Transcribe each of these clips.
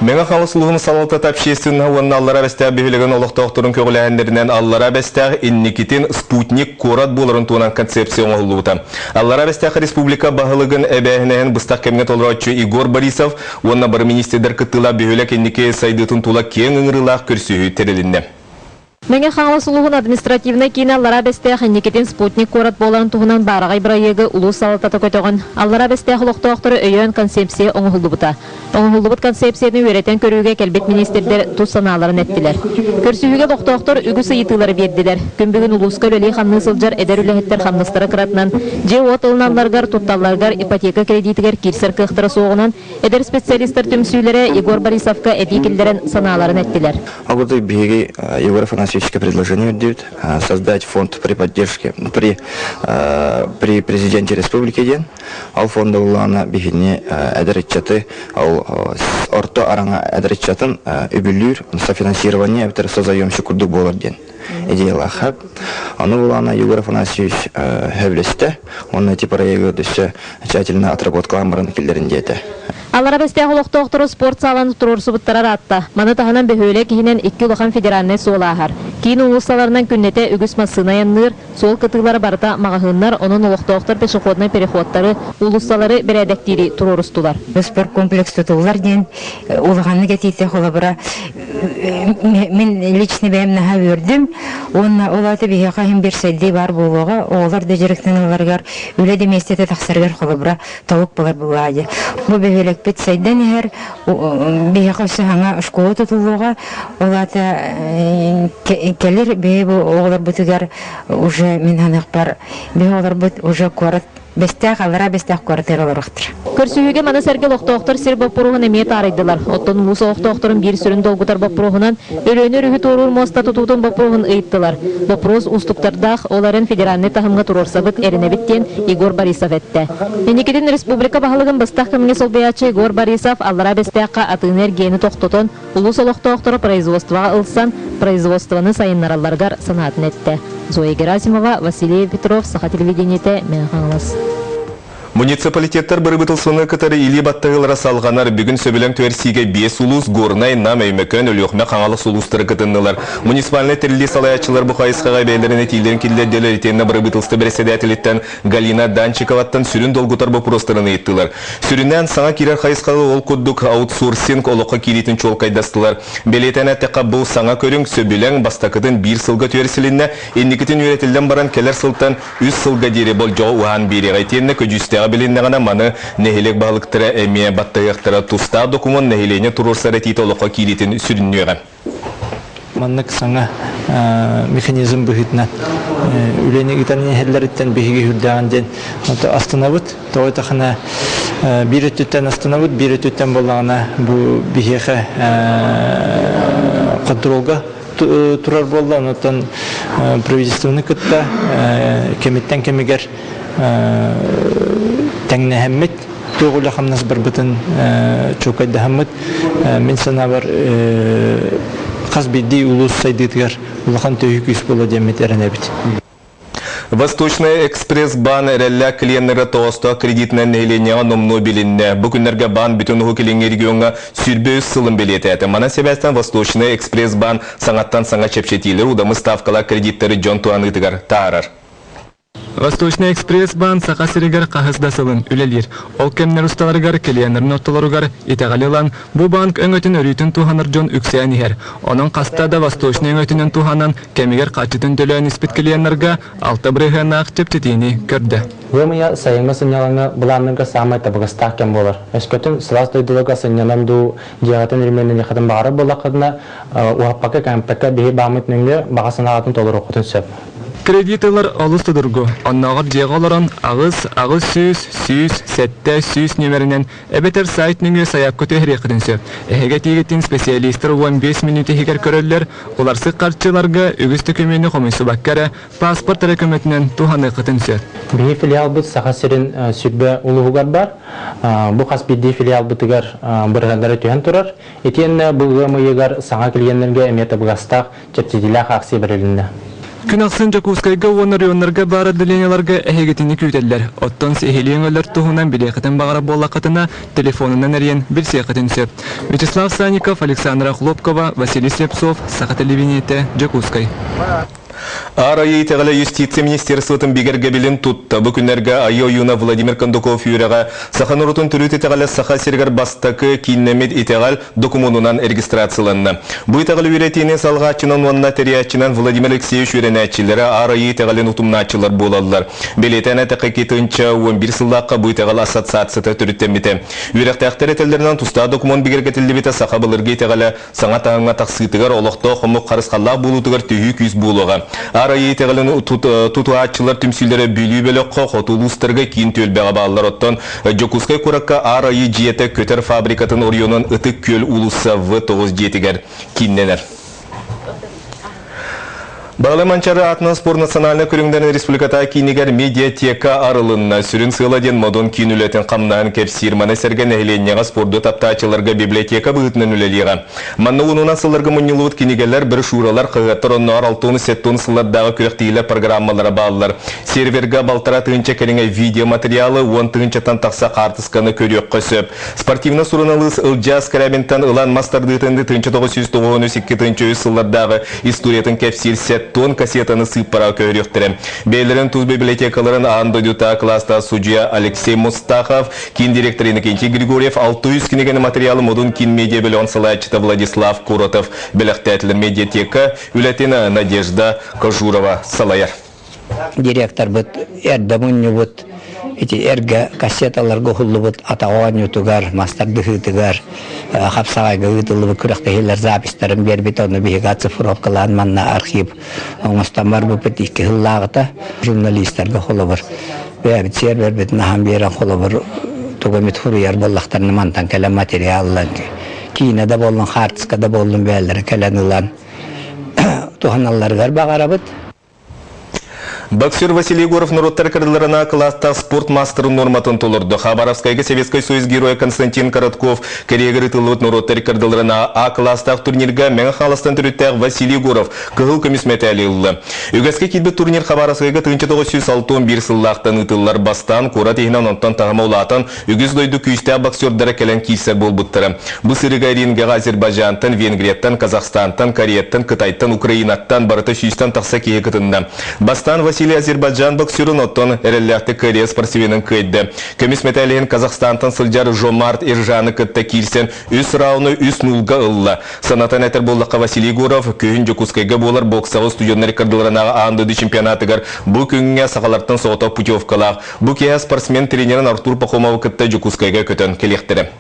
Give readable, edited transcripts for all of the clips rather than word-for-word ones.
Мэҥэ Хаҥалас улууһун салалтата общественноһа уонна Аллараа Бэстээх бөһүөлэгин олохтоохторун көҕүлээһиннэринэн Аллараа Бэстээх инникитин спутник куорат буоларын туһунан концепция оҥоһуллубута. Аллараа Бэстээх республика баһылыгын эбээһинэһин быстах кэмҥэ толорооччу Егор Борисов уонна бары министрдэр кыттыылаах бөһүөлэк инники сайдыытын тула киэҥ ыҥырыылаах көрсүһүү тэрилиннэ. Мэҥэ Хаҥалас улууһун административнай киинэ Аллараа Бэстээх инникитин спутник куорат буоларын туһунан баараҕай бырайыагы улуус салалтата көтөҕөн, Аллараа Бэстээх олохтоохторо өйөөн концепция оҥоһуллубута. Оҥоһуллубут концепцияны үөрэтэн көрүүгэ кэлбит миниистирдэр тус санааларын эттилэр. Көрсүһүүгэ олохтоохтор үгүс ыйытыылары биэрдилэр. Күн бүгүн улууска үлэлии-хамныы сылдьар эдэр үлэһиттэр хамнастара кыратынан, дьиэ-уот ылыналларыгар, тутталларыгар ипотека кредитигэр киирсэр кыахтара суоҕунан, эдэр специалистар түмсүүлэрэ Егор Борисовка этии киллэрэн санааларын эттилэр. Ол биһиги Егор Афанасьевичка предложение үрдүбүт создать фонд при поддержке при при президенте республики диэн ол фонда буллаҕына биһини эдэр ыччаты ол орто араҥа эдэр ыччатын үбүлүүр софинансирование эбэтэр созаемщик курдук буолар диэн идеялаах. Ону булаана Егор Афанасьевич сөбүлэстэ уонна ити проегы өссө тщательно отработкалаан баран киллэрин диэтэ. Аллара Бэстээх олохтоохторо спорт сааланы туруорсубуттара ыраатта. Маны таһынан бөһүөлэк иһинэн икки улахан федеральнай суол ааһар. Киин уулуссаларынан күннэтэ үгүс массыына айанныыр, суол кытыылара барыта маҕаһыыннар, онон олохтоохтор пешеходнай переходтары, уулуссалары бэрээдэктиири туруорустулар. Спорткомплекс тутуллар диэн улаханнык этиитэ холобура мин лично бэйэм наһаа үөрдүм уонна ол аата биһиэхэ иһин биир сайдыы баар буолуоҕа оҕолор да дьарыктаналларыгар үлэ да миэстэтэ тахсарыгар холобура толук буолар буоллаҕа дии. Бу бөһүөлэкпит сайдан иһэр, биһиэхэ өссө саҥа школа тутуллуоҕа. Ол аата кэлэр биһи бу оҕолорбутугар уже мин саныахпар биһи оҕолорбут уже куорат Бэстээх аллараа Бэстээх куоратыгар олоруохтара. Көрсүһүүгэ маны сэргэ олохтоохтор сир боппуруоһун эмиэ таарыйдылар. Оттон улуус олохтоохторун биир сүрүн долгутар боппуруоһунан Өлүөнэ өрүһү туоруур муоста тутуутун боппуруоһун ыйыттылар. Боппуруос уустуктардаах, ол эрэн федеральнай таһымҥа туруорсабыт, эрэнэбит диэн Егор Борисов эттэ. Инникитин республика баһылыгын быстах кэмҥэ солбуйааччы Егор Борисов Аллараа Бэстээххэ атыыны-эргиэни тохтотон, улуус олохтоохторо производствоҕа ылсан, производствоны сайыннаралларыгар санаатын эттэ. Зоя Герасимова, Василий Петров, Саха телевидениетэ, Мэҥэ Хаҥалас. Муниципалитеттар бырабыыталыстыбаны кытары илии баттаһыылара салҕанар. Бүгүн сөбүлэҥ түһэрсиигэ биэс улуус Горнай, Нам, Өймөкөөн, Өлүөхүмэ, Хаҥалас улуустара кытыннылар. Муниципальнай тэриллии салайааччылар бу хайысхаҕа бэйэлэрин этиилэрин киллэрдилэр итиэннэ бырабыыталыстыба бэрэссэдээтэлиттэн Галина Данчиковаттан сүрүн долгутар боппуруостарын ыйыттылар. Сүрүннээн саҥа киирэр хайысхалы ол курдук аутсорсинг олоххо киириитин чуолкайдастылар. Бэлиэтээн эттэххэ, бу саҥа көрүҥ сөбүлэҥ бастакытын биир сылга түһэрсилиннэ, инникитин үөрэтиллэн баран кэлэр сылтан үс сылга диэри болдьоҕо уһаан биэриэҕэ итиэннэ көдьүүстээҕэ билиннэҕинэ маны нэһилиэк баһылыктара эмиэ баттаһыахтара тустаах докумуон нэһилиэнньэ туруорсар этиитэ олоххо киириитин сүрүннүөҕэ. Маннык саҥа механизм быһыытынан үлэни ыытан иһэллэриттэн биһиги үрдээҕин диэн астынабыт. Тоҕо эттэххинэ биир өттүттэн астынабыт, биир өттүттэн буоллаҕына бу биһиэхэ контролга турар буолла, онтон правительствоны кытта кэмиттэн кэмигэр тэҥнэһэммит, туох үлэ-хамнас барбытын чуолкайдаһаммыт, мин санаабар, хас биирдии улуус сайдыытыгар улахан төһүү күүс буолуо диэммит эрэнэбит. Восточный экспресс баан эрэллээх клиеннэрэ тоҕостоох кредитинэн нэһилиэнньэҕэ номнуо билиннэ. Бу күннэргэ баан бүтүн Уһук Илиҥҥи региоҥҥа 23 сылын бэлиэтээтэ. Манан сибээстэн Восточный экспресс баан саҥаттан саҥа чэпчэтиилэр удамыр ставкалаах кредиттэри дьон туһаныытыгар таһаарар. Восточный экспресс баан Саха сиригэр хаһыс да сылын үлэлиир. Ол кэмнэр усталарыгар клиеннэрин ортолоругар итэҕэли ылан, бу банк өҥөтүн өрүүтүн туһанар дьон үксээн иһэр. Онон хаста да Восточный өҥөтүнэн туһанан, кэмигэр харчытын төлөөн испит клиеннарга 6 бырыһыаннаах чэпчэтиини көрдө. Ыам ыйа сайыҥҥы сынньалаҥҥа былааннарга саамай табыгастаах кэм буолар. Өскөтүн сылаас дойдуларга сынньанан дуу, дьиэҕитин ремоннэниэххитин баҕарар буоллаххытына, уһаппакка, кэмпэккэ биһи бааммыт нөҥүө баҕа санааҕытын толоруоххутун сөп. Кредит ылар олус судургу. Оннооҕор дьиэҕэ олорон 8, 800, 100, 700 нүөмэринэн эбэтэр сайт нөҥүө сайаапка түһэриэххитин сөп. Эһиги этиигитин специалистар 15 мүнүүтэ иһигэр көрөллөр, уларсык харчыларга үгүс дөкүмүөнү хомуйсубакка эрэ паспорт эрэ көмөтүнэн туһаныаххытын сөп. Биһиги филиалбыт Саха сирин сүрбэ улууһугар бар. Бу хас биирдии филиалбытыгар бырыһыаннара түһэн турар. Итиэннэ бу ыам ыйыгар саҥа клиеннэргэ эмиэ табыгастаах чэпчэтиилээх акция бэрилиннэ. Күн ахсын Дьокуускайга уонна оройуоннарга баар отделениеларга эһигитини күүтэллэр. Оттон сиһилии өҥөлөр туһунан билиэххитин баҕарар буоллаххытына, телефонунан эрийэн билсиэххитин сөп. Вячеслав Санников, Александра Хлопкова, Василий Слепцов, Саха телевидениетэ, Дьокуускай. Аар Айыы итэҕэлэ юстиция министерствотын бигэргэбилин тутта. Бу күннэргэ Айыы ойууна Владимир Кондаков үөрэҕэ саха норуотун төрүт итэҕэлэ Саха сиригэр бастакы кииннэммит итэҕэл докумуонунан регистрацияланна. Бу итэҕэл үөрэтиини салҕааччынан уонна тэрийээччинэн Владимир Алексеевич үөрэнээччилэрэ Аар Айыы итэҕэлин утумнааччылар буолаллар. Бэлиэтээн этэххэ, 2011 сыллаахха бу итэҕэл ассоциацията төрүттэммитэ. Үөрэхтээхтэр этэллэринэн тустаах докумуон бигэргэтиллибитэ саха былыргы итэҕэлэ саҥа таһымҥа тахсыытыгар олохтоох омук харысхаллаах буолуутугар төһүү күүс буолуоҕа. Аар Айыы итэҕэлин тутуһааччылар түмсүүлэрэ Бүлүү бөлөххө, хоту улуустарга киин түөлбэҕэ бааллар. Оттон Дьокуускай куоракка Аар Айыы дьиэтэ көтөр фабрикатын оройуонун Ытык Күөл уулусса В9 дьиэтигэр кииннэнэр. Баҕалы Манчары аатынан спорт национальнай көрүҥнэрин республиката киинигэр медиатека арылынна. Сүрүн сыала диэн Модун киин үлэтин хамнаһын кэпсиир. Маны сэргэ нэһилиэнньэҕэ спорду таптааччыларга библиотека быһыытынан үлэлиэҕэ. Манна уонунан сылларга мунньуллубут кинигэлэр, брошюралар, хаһыаттар оннооҕор 67 сыллардааҕы күрэхтэһиилэр программалара бааллар. Серверга балтараа тыһыынча кэриҥэ видеоматериалы, уон тыһыынчаттан тахса хаартысканы көрүөххэ сөп. Спортивнай суруналыыс Ылдьаа Скрябинтан ылан мас тардыытын 1993 2 сыллардааҕы историятын кэпсиир сеттон кассетаны сыыппараҕа көһөрүөхтэрэ. Бэйэлэрин тус библиотекаларын аан дойдутааҕы кылаастаах судьуйа Алексей Мустахов, киин директор Иннокентий Григорьев, 600 кинигэни материалы Модун киин медиа бөлөҕүн салайааччыта Владислав Коротов бэлэхтээтилэр. Медиатека үлэтин Надежда Кожурова салайар. Директорбыт эрдэ мунньубут ити эргэ кассеталарга уһуллубут атах оонньуутугар, мас тардыһыытыгар, хапсаҕайга ыытыллыбыт күрэхтэһиилэр записьтарын биэрбит, ону биһиги оцифровкалаан манна архив оҥостон барбыппыт икки сыллааҕыта журналистарга холобур бэйэбит сервербитин аһан биэрэн холобур тугу эмит суруйар буоллахтарына мантан кэлэн материал ылан киинэ да буоллун хаартыска да буоллун бэйэлэрэ кэлэн ылан туһаналларыгар баҕарабыт Боксер Василий Егоров норуоттар кырдыларына кылаастаах спорт маастарын нуорматын толорду. Хабаровскайга Советскай Союз геройа Константин Коротков Кореяга ыытыллыбыт норуоттар кырдыларына А кылаастаах турнирга Мэҥэ Хаҥаластан төрүттээх Василий Егоров кыһыл көмүс мэтээли ылла. Үгэскэ киирбит турнир Хабаровскайга 1961 сыллаахтан ыытыллар. Бастаан куорат иһинэн онтон таһыма улаатан Үгүс дойду күүстээх боксердара кэлэн киирсэр буолбуттара. Бу сырыыга рингэҕэ Азербайджантан, Венгрияттан, Казахстантан, Кореяттан, Кытайтан, Украинаттан барыта сүүстэн тахса киһи кытынна. Бастаан Василий Азербайджан боксерун, оттон эрэллээхтик Корея спортсменын кыайда. Көмүс мэтээл иһин Казахстантан сылдьар Жомарт Иржаны кытта киирсэн үс рауну үс нуулга ылла. Санатан этэр буоллахха Василий Егоров күһүн Дьокуускайга буолар боксаҕа устудьуоннар ыккардыларынааҕы аан дойду чемпионатыгар бу күҥҥэ сахалартан соҕотох путевкалаах Бу киэһэ спортсмен тренерин Артур Пахомовы кытта Дьокуускайга көтөн кэлиэхтэрэ.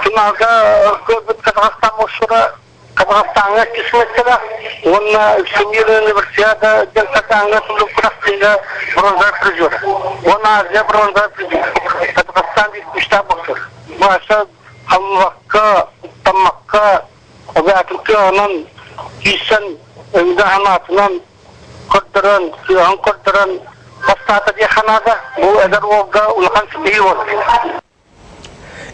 Финалга көрбүт Казахстан муссура Казахстаҥҥа кисметтера уонна Всемирная универсиада диэн сатааҥҥа туллук күрэхтэһиигэ бронзовай призер. Уонна Азия бронзовай призер. Казахстан биир күүстээх боксер. Бааса халлыбакка, куттаммакка, обязательно онон киирсэн өҥдө санаатынан көрдөрөн, сыаһын көрдөрөн бастаата диэххэ наада. Бу эдэр уолга улахан ситиһии буолар.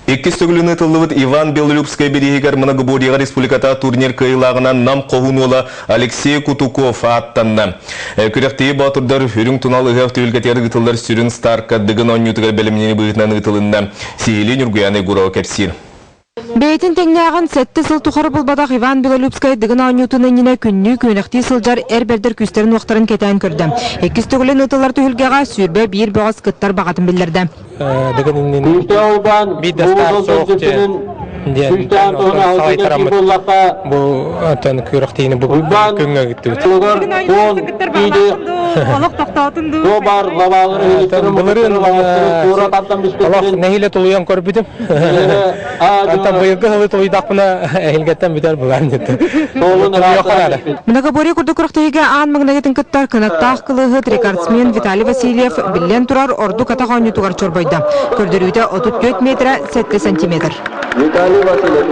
Иккис төгүлүн ыытыллыбыт Иван Белолюбскай бирииһигэр Многоборьеҕа республиката турнир кыайыылааҕынан Нам хоһуун уола Алексей Кутуков ааттанна. Күрэхтэһии боотурдар Үрүҥ тунал ыһыах түһүлгэтигэр ыытыллар сүрүн старка Дыгын оонньуутугар бэлэмнэнии быһыытынан ыытылынна. Сиһилии Ньургуйаана Егорова кэпсиир. Бэйэтин тэҥнээҕин сэттэ сыл тухары булбатах Иван Белолюбскай Дыгын оонньуутун иннинэ күннүү күөнэхтии сылдьар эр бэрдэр күүстэрин-уохтарын кэтээн көрдө. Иккис төгүлүн ыытыллар түһүлгэҕэ 21 бөҕөс кыттар баҕатын биллэрдэ. Дыгын иннинэ биир да старт суох диэн диэн салайтараммыт бу оттон күрэхтиини бу күҥҥэ ыыттыбыт. Олох тохтоотун дуу? Былырыын олох нэһиилэ тулуйан көрбүтүм. Антон быйылгы сылы тулуйдахпына эһилгэттэн бүтэр булан диэтэ. Многоборье курдук күрэхтэһиигэ аан маҥнайгытын кытта кынаттаах кылыыһыт рекордсмен Виталий Васильев биллэн турар ордук атах оонньуутугар чорбойдо. Көрдөрүүтэ 34 метрэ 7 сантиметр. Виталий Васильев,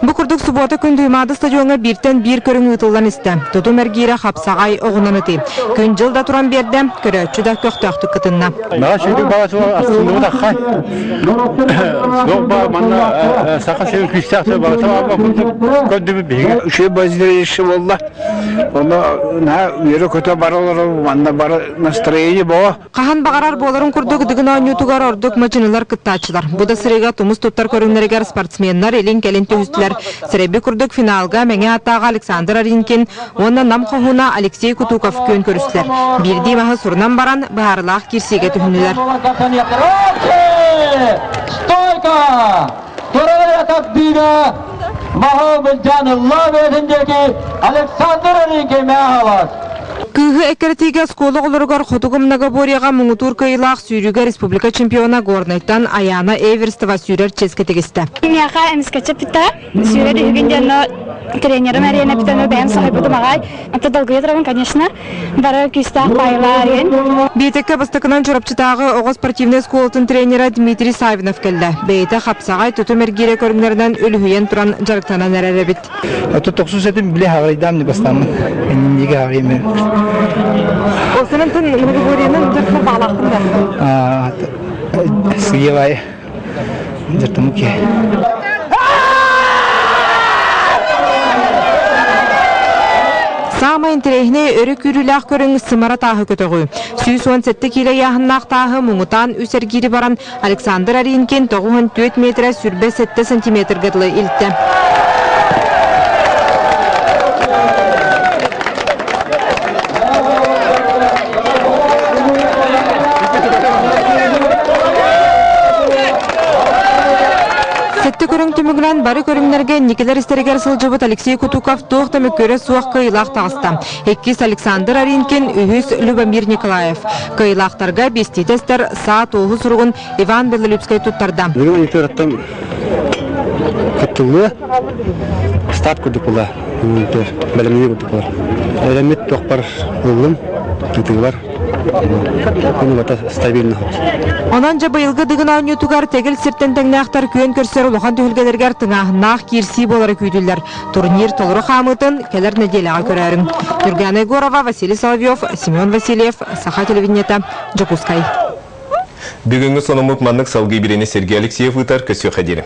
Бу курдук субуота күн Туймаада стадиоҥҥа бииртэн биир көрүҥ ыытыллан. салҕанан истэ. Тутум эргиирэ хапсаҕай оҕунан ытыы. Күн-дьыл да туран биэрдэ, көрөөччү да көхтөөхтүк кытынна. Наҕа сүүрүк баҕа суох астынныбыт аххай. Суох ба манна саха сирин күүстээх сир баҕата курдук көрдүбүт биһиги. Үчүгэй базилище буолла. Онно наһаа үөрэ-көтө бара олорор манна бары настроение боҕо. Хаһан баҕарар буоларын курдук Дыгын оонньуутугар ордук мадьынылар кыттааччылар. Бу да сырыыга тумус туттар көрүҥнэригэр спортсменнар илин-кэлин түһүстүлэр. Сэрэйбит курдук финалга Мэҥэ ааттааҕа Александр Аринкин уонна Нам хоһууна Алексей Кутуков күөн көрүстүлэр. Биирдии маһы сурунан баран, быһаарылаах киирсиигэ түһүннүлэр. Стойка! Турар тардыыга маһы былдьаан ылла бэйэтин диэки Александр Аринкин Мяхалас. Кыыһы эккирэтиигэ оскуола оҕолоругар Хотугу многоборьеҕа муҥутуур кыайыылаах сүүрүүгэ республика чемпиона Горнайтан Аяна Эверстова сүүрэр чиэскэ тигистэ. Миэхэ эмискэччи эппиттэрэ. Сүүрэр үһүгүн диэн тренерим эрийэн эппитэ, бэйэм соһуйбутум аҕай. Ата долгуйа турабын, конечно. Бары күүстээх баайылар иһин. Биэтэккэ бастакынан Чурапчытааҕы оҕо спортивнай оскуолатын тренера Дмитрий Саввинов кэллэ. Бэйэтэ хапсаҕай тутум эргиирэ көрүҥнэринэн үлүһүйэн туран дьарыктанан эрэр эбит. Ото тохсус этим биле хаҕырайдаам не бастааммын. Инниге хаҕырайым. Осынан тын многоборьенан дьарыктар баҕалаахпын да. Сыйабай дьартамык Саамай интэриэһинэй өрө күүрүүлээх көрүҥ сымара тааһы көтөҕүү. 117 киилэ ыйааһыннаах тааһы муҥутаан үс эргиири баран Александр Аринкин 94 метрэ 27 сантиметрга дылы илтэ. Сэттэ көрүҥ түмүгүнэн бары көрүҥнэргэ инникилэр истэригэр сылдьыбыт Алексей Кутуков туох да мөккүөрэ суох кыайыылаах таҕыста. Иккис Александр Аринкин, үһүс Любомир Николаев. Кыайыылаахтарга биэстии тэстэр саа туоһу суругун Иван Белолюбскай туттарда. Бүгүн ыытыыраттан кыттыллыа старт курдук була бэлэмнэнии курдук буолар. Эрэммит туохпар ыллым, ыытыылар. Күн стабильно. Онон дьэ быйылгы Дыгын оонньуутугар тэгил сиртэн тэҥнээхтэр күөн көрсөр улахан түһүлгэлэригэр тыҥааһыннаах киирсии буолара күүтүллэр. Турнир толору хаамыытын кэлэр нэдиэлэҕэ көрөөрүҥ. Нюргана Егорова, Василий Соловьев, Семен Васильев, Саха телевидениета, Дьокуускай. Бүгүҥҥү сонуммут маннык салгыы бириини Сергей Алексеев ыытар. Көсүөхэ диэри.